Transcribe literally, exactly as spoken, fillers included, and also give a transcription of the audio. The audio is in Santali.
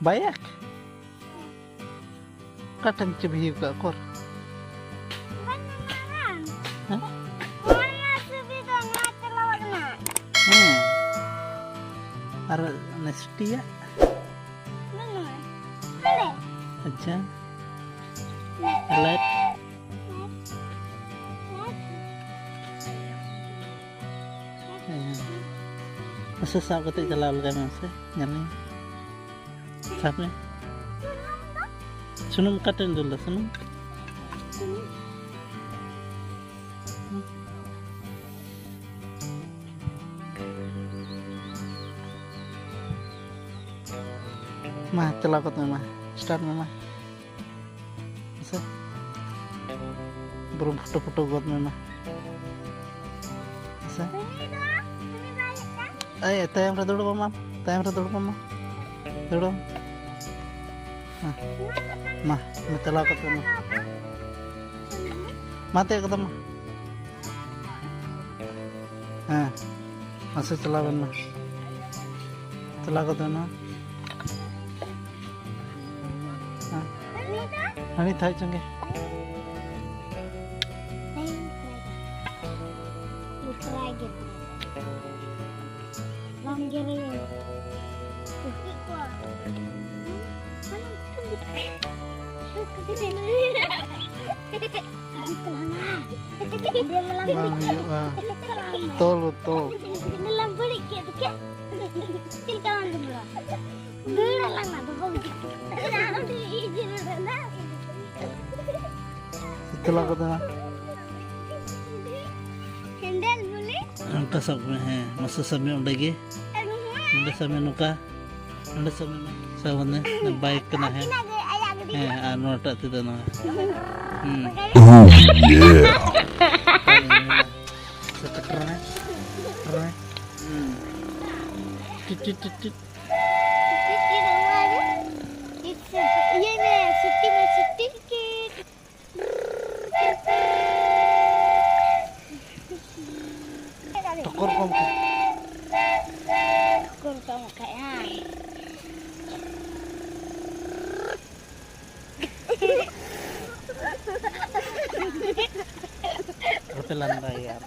ᱵᱟᱭᱟᱠ᱾ ᱚᱠᱟ ᱴᱷᱮᱱ ᱪᱮ ᱵᱷᱤᱭᱩ ᱠᱟᱜ ᱚᱠᱚᱨ? ᱵᱟᱹᱱᱩᱜᱼᱟ᱾ ᱦᱮᱸ? ᱦᱚᱲᱢᱚ ᱦᱟᱹᱥᱩ ᱫᱚ ᱱᱚᱣᱟ ᱪᱟᱞᱟᱣ ᱠᱟᱱᱟ᱾ ᱦᱮᱸ᱾ ᱟᱨ ᱚᱱᱮ ᱥᱤᱴᱤᱭᱟᱜ? ᱵᱟᱹᱱᱩᱜᱼᱟ᱾ ᱦᱟᱸᱰᱮ᱾ ᱟᱪᱪᱷᱟ᱾ ᱞᱟᱭᱤᱴ? ᱞᱟᱭᱤᱴ᱾ ᱦᱮᱸ᱾ ᱢᱟᱥᱮ ᱥᱟᱵ ᱠᱟᱛᱮ ᱪᱟᱞᱟᱣ ᱞᱮᱜᱟᱭ ᱢᱮ ᱢᱟᱥᱮ, ᱧᱮᱞ ᱢᱮ᱾ ᱥᱟᱵ ᱢᱮ᱾ ᱥᱩᱱᱩᱢ ᱚᱠᱟᱴᱷᱮᱱ ᱫᱩᱞ ᱫᱟ? ᱥᱩᱱᱩᱢ? ᱢᱟ, ᱪᱟᱞᱟᱣ ᱠᱟᱛᱮ ᱢᱟ, ᱥᱴᱟᱨᱴ ᱢᱮ ᱢᱟ᱾ ᱦᱮᱸᱥᱮ? ᱵᱚᱨᱚᱝ ᱯᱷᱳᱴᱳ ᱯᱷᱳᱴᱳ ᱜᱚᱫ ᱢᱮ ᱢᱟ᱾ ᱦᱮᱸᱥᱮ? ᱮᱭ, ᱛᱟᱭᱚᱢ ᱨᱮ ᱫᱩᱲᱩᱵ ᱢᱟ, ᱛᱟᱭᱚᱢ ᱨᱮ ᱫᱩᱲᱩᱵ ᱢᱟ᱾ ᱫᱩᱲᱩᱵ᱾ ᱦᱮᱸ᱾ ᱢᱟ, ᱢᱟ, ᱪᱟᱞᱟᱣ ᱠᱟᱛᱮ ᱢᱟ᱾ ᱢᱟ, ᱛᱤᱭᱳᱜ ᱠᱟᱛᱮ ᱢᱟ᱾ ᱦᱮᱸ, ᱢᱟᱥᱮ ᱪᱟᱞᱟᱣ ᱵᱮᱱ ᱢᱟ᱾ ᱪᱟᱞᱟᱣ ᱠᱟᱛᱮ ᱢᱟ᱾ ᱦᱮᱸ᱾ ᱦᱟᱹᱱᱤ ᱛᱟᱦᱮᱸ ᱦᱚᱪᱚᱝ ᱜᱮ᱾ ᱵᱟᱢ ᱜᱮᱨᱮᱭᱟ᱾ ᱪᱮᱫ ᱠᱚᱣᱟ? ᱵᱟᱝ ᱦᱩᱭᱩᱜᱼᱟ᱾ ᱛᱚᱞ, ᱛᱚᱞ᱾ ᱪᱮᱫ ᱞᱮᱠᱟ ᱵᱟᱝ ᱫᱩᱞᱟᱹᱲᱟ? ᱫᱟᱹᱲ ᱟᱞᱟᱝ ᱢᱟ ᱫᱚᱦᱚ ᱜᱮ᱾ ᱪᱟᱞᱟᱣ ᱠᱟᱛᱮ ᱢᱟ᱾ ᱦᱮᱱᱰᱮᱞ ᱵᱚᱞᱮ? ᱚᱱᱠᱟ ᱥᱟᱵ ᱢᱮ, ᱦᱮᱸ, ᱢᱟᱥᱮ ᱥᱟᱵ ᱢᱮ ᱚᱸᱰᱮ ᱜᱮ᱾ ᱟᱨ ᱱᱚᱣᱟ? ᱚᱸᱰᱮ ᱥᱟᱵ ᱢᱮ ᱱᱚᱝᱠᱟ᱾ ᱚᱸᱰᱮ ᱥᱟᱵ ᱢᱮ, ᱥᱟᱵ ᱢᱮ, ᱵᱟᱭᱤᱠ ᱠᱟᱱᱟ, ᱦᱮᱸ᱾ ᱟᱹᱠᱤᱱᱟᱜ ᱜᱮ, ᱟᱭᱟᱜ ᱜᱟᱹᱰᱤ ᱦᱮᱸ, ᱜᱮ᱾ ᱟᱨ ᱱᱚᱣᱟᱴᱟᱜ ᱛᱤ ᱫᱚ ᱱᱚᱣᱟ᱾ ᱦᱩᱸ᱾ ᱵᱟᱠᱷᱟᱡ ᱫᱚ ᱥᱮ ᱴᱨᱟᱭ, ᱴᱨᱟᱭ᱾ ᱦᱩᱸ᱾ ᱴᱤᱴ, ᱴᱤᱴ, ᱴᱤᱴ, ᱴᱤᱴ᱾ ᱤᱭᱟᱹᱭ ᱢᱮ, ᱥᱤᱴᱤ ᱢᱮ, ᱥᱤᱴᱤ᱾ ᱴᱤᱠᱤᱴ᱾ ᱠᱚᱢ ᱠᱚ᱾ ᱠᱚᱢ ᱠᱚᱢ ᱠᱷᱟᱡ ᱦᱟᱸ᱾ ᱟᱞᱚᱯᱮ ᱞᱟᱸᱫᱟᱭᱟ ᱟᱨ᱾